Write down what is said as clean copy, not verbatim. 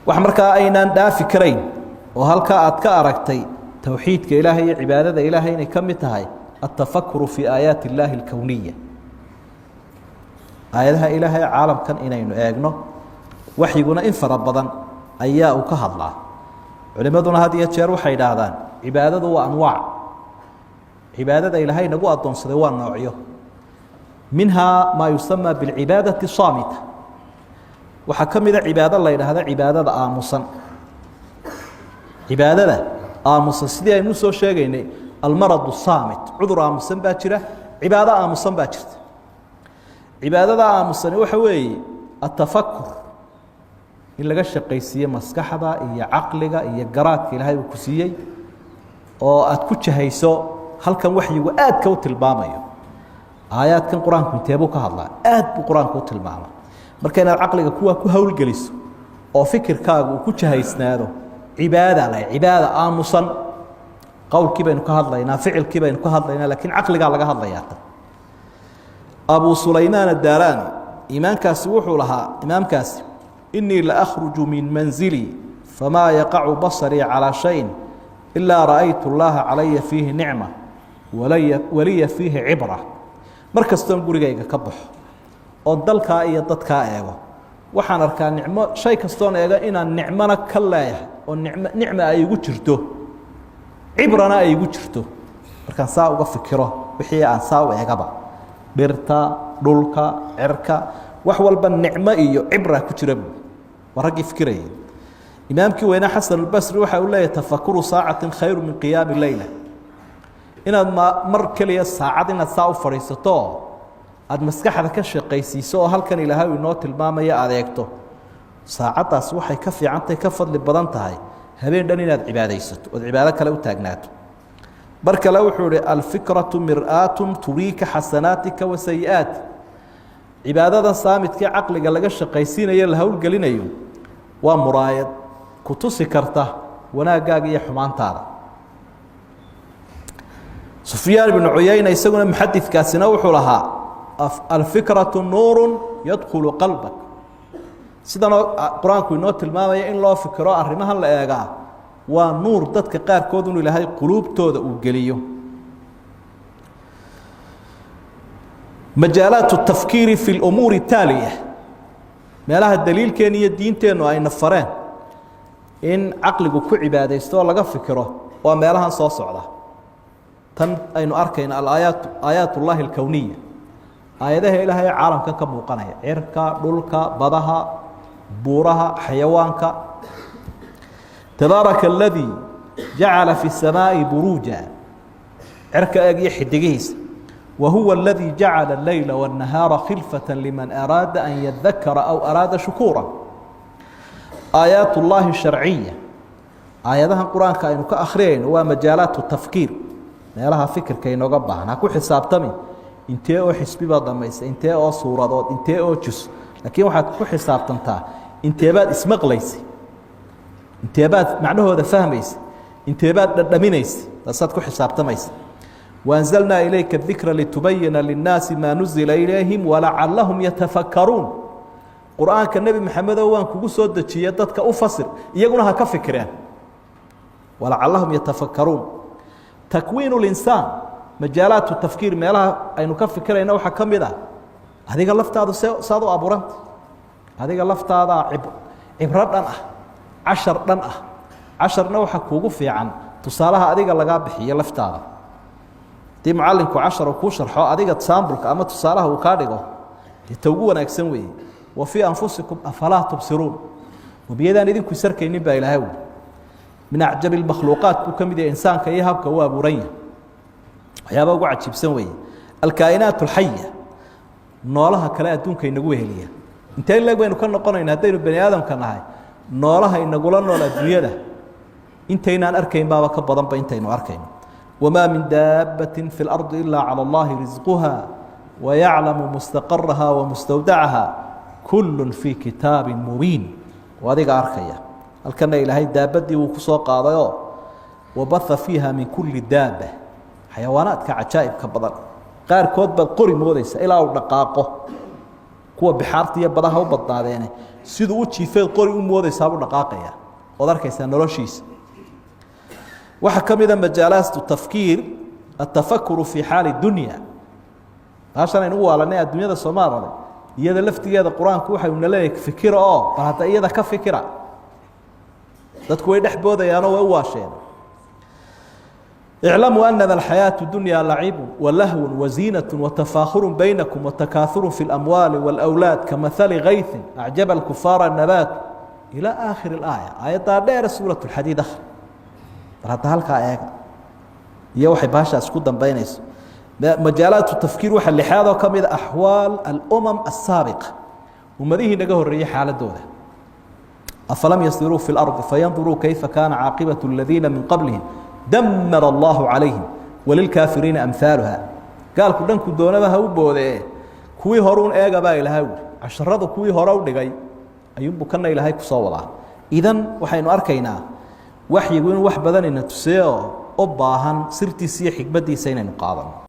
Wax markaa aynaan dhaafi karayn oo halkaa aad ka aragtay towxiidka Ilaahay iyo cibaadada Ilaahay inay ka mid tahay altafakuru fii aayaati illaahi alkowniya, aayadaha Ilaahay caalamkan inaynu eegno. Waxyiguna in fara badan ayaa uu ka hadlaa. Culimaduna had iyo jeer waxay idhaahdaan cibaadadu waa anwaac. Cibaadada Ilaahay nagu addoonsaday waa noocyo. Minhaa maa yusamaa bilcibaadati saamita. Waxaa ka mida cibaado la yidhaahda cibaadada aamusan. Cibaadada aamusan, sidii aynu usoo sheegaynay almaradu saamit, cudur aamusan baa jira, cibaado aamusan baa jirta. Cibaadada aamusani waxa weeye atafakur, in laga shaqaysiiye maskaxda iyo caqliga iyo garaadka Ilaahay uu ku siiyey oo aad ku jahayso halkan waxyigu aadka u tilmaamayo. Aayaadkan Qur-aanku inteebuu ka hadlaa? Aad buu Qur-aanku u tilmaama. Marka inaad caqliga kuwaa ku howlgeliso oo fikirkaagu uu ku jahaysnaado cibaada la cibaada aamusan. Qowlkii baynu ka hadlaynaa, ficilkii baynu ka hadlaynaa, lakiin caqligaa laga hadlayaa tan. Abu Sulaymaan Addaaraani imaamkaasi wuxuu lahaa, imaamkaasi: "Inii laأkhruju min manzilii famaa yaqacu basarii calىa shayin ilaa ra'aytu اllaha calaya fiihi nicma waliya fiihi cibra." Mar kastoon gurigayga ka baxo oon dalkaa iyo dadkaa eego, waxaan arkaa nicmo. Shay kastoon eego inaan nicmona ka leeyahay oo nicmo nicma ay igu jirto, cibrana ay igu jirto. Markaan saa uga fikiro wixii aan saa u eegaba, dhirta, dhulka, cirka, wax walba nicmo iyo cibra ku jira buu. Waa raggii fikirayay. Imaamkii weynaa Xasanulbasri waxa uu leeyahy: "Tafakuru saacatin khayru min qiyaami leyla." Inaad ma mar keliya saacad inaad saa u fadhiisato, aada maskaxda ka shaqaysiiso oo halkan Ilaahay inoo tilmaamayo aad eegto, saacaddaas waxay ka fiicantahay, ka fadli badan tahay habeen dhan inaad cibaadaysato ood cibaado kale u taagnaato. Mar kale wuxuu ihi: "Alfikratu mir'aatun turiika xasanaatika wa sayi'aati." Cibaadadan saamidkii caqliga laga shaqaysiinayo, la howlgelinayo, waa muraayad ku tusi karta wanaaggaaga iyo xumaantaada. Sufyaan ibnu Cuyayna isaguna muxadidkaasina wuxuu lahaa: "Alfikratu nuuru yadkhulu qalbak." Sidanoo Qur-aanku inoo tilmaamaya in loo fikiro, arrimahan la eegaa, waa nuur dadka qaarkood inuu Ilaahay quluubtooda uu geliyo. Majaalaat الtafkiiri fi اlumuuri الtaaliya, meelaha daliilkeena iyo diinteennu ayna fareen in caqligu ku cibaadaysto oo laga fikiro, waa meelahan soo socda. Tan aynu arkayno, alaayaat, aayaat ullahi alkowniya, aayadaha Ilaahay ee caalamkan ka muuqanaya, cirka, dhulka, badaha, buuraha, xayawaanka. Tabaaraka aladii jacala fi الsamaaءi buruuja, cirka eeg iyo xidigihiisa. Wa huwa aladii jacala اleyla والnahaara khilfaة liman araada an yadakara aw araada shukuura. Aayaat ullaahi sharciya, aayadahan Qur-aanka aynu ka akhriyayno, waa majaalaat tafkiir, meelaha fikirka inooga baahan. Ha ku xisaabtami intee oo xisbi baad dhamaysay, intee oo suuradood, intee oo jus, laakiin waxaad ku xisaabtantaa inteebaad ismaqlaysay, inteebaad macnahooda fahmaysay, inteebaad dhadhaminaysay. Taasaad ku xisaabtamaysa. وأنزلnaa ilayka الdikra litubayina liلnaasi maa nuzila ilayhim walacalahum yatafakaruun. Qur-aanka, Nebi Maxamedow, waan kugu soo dejiye, dadka u fasir, iyaguna ha ka fikireen, walacalahum yatafakaruun. Takwiin اlinsaan, majaalaat tafkiir, meelaha aynu ka fikirayna waxaa ka mid ah adiga laftaadu se saad u abuuranta. Adiga laftaadaa cibro dhan ah, cashar dhan ah. Casharna waxaa kuugu fiican tusaalaha adiga lagaa bixiyo laftaada. Haddii mucalinku cashar kuu sharxo, adiga saambulka ama tusaalaha uu kaa dhigo, dee ta ugu wanaagsan weeye. Wa fii anfusikum afalaa tubsiruun. Wabiyadaan idinku isarkaynin baa Ilaahay wi. Min acjabi makhluuqaat buu ka mid yahay insaanka iyo habka uu abuuran yahay. Waxyaaba ugu cajiibsan weeye. Alkaa'inaat alxaya, noolaha kale adduunka inagu weheliya. Intee leeg baynu ka noqonayna haddaynu bani aadamka nahay? Noolaha inagula nool adduunyada intaynaan arkayn baaba ka badanba intaynu arkayno. Wamaa min daabati fi اlardi ilaa calى اllahi risquha wayaclamu mustaqaraha wamustawdacaha kullu fii kitaabi mubiin. Oo adiga arkaya, halkana Ilaahay daabadii wuu ku soo qaadayoo wabaha fiiha min kuli daaba. Xayawaanaadka cajaa'ibka badan qaarkood baad qori moodeysa ilaa uu dhaqaaqo. Kuwa bixaarta iyo badaha u badnaadeene siduu u jiifeed qori u moodaysaabuu dhaqaaqaya, ood arkaysaa noloshiisa. Waxaa ka mida majaalaat tafkiir, atafakuru fii xaali dunya. Baashan aynu u waalanay adduunyada soomaalale, iyada laftigeeda qur-aanku waxayuna leeyahay fikira oo bal hadda iyada ka fikira. Dadku way dhex boodayaanoo way u waasheen. اعلموا أنما الحياة الدنيا لعب ولهو وزينة وتفاخر بينكم وتكاثر في الأموال والأولاد كمثل غيث أعجب الكفار النبات إلى آخر الآية. آية dheer سورة الحديد akhri bal hadda halkaa eega iyo waxay baashaas ku dambaynayso. Majaalaat tafkiir waxa lixaad oo ka mid a أحوال الأمم السابقة, ummadihii naga horreeyey xaaladooda. أفلم يسيروا في الأرض فينظروا كيف كان عاقبة الذين من قبلهم دمر الله عليهم وللكافرين أمثالها. Gaalku dhanku doonaba ha u boodee, kuwii horuun eega baa Ilahay ui. Casharadu kuwii hore u dhigay ayuunbuu kana Ilaahay kusoo wadaa. Idan waxaynu arkaynaa waxyigu inuu wax badan ina tuseeyo oo u baahan sirtiisa iyo xikmaddiisa inaynu qaadano.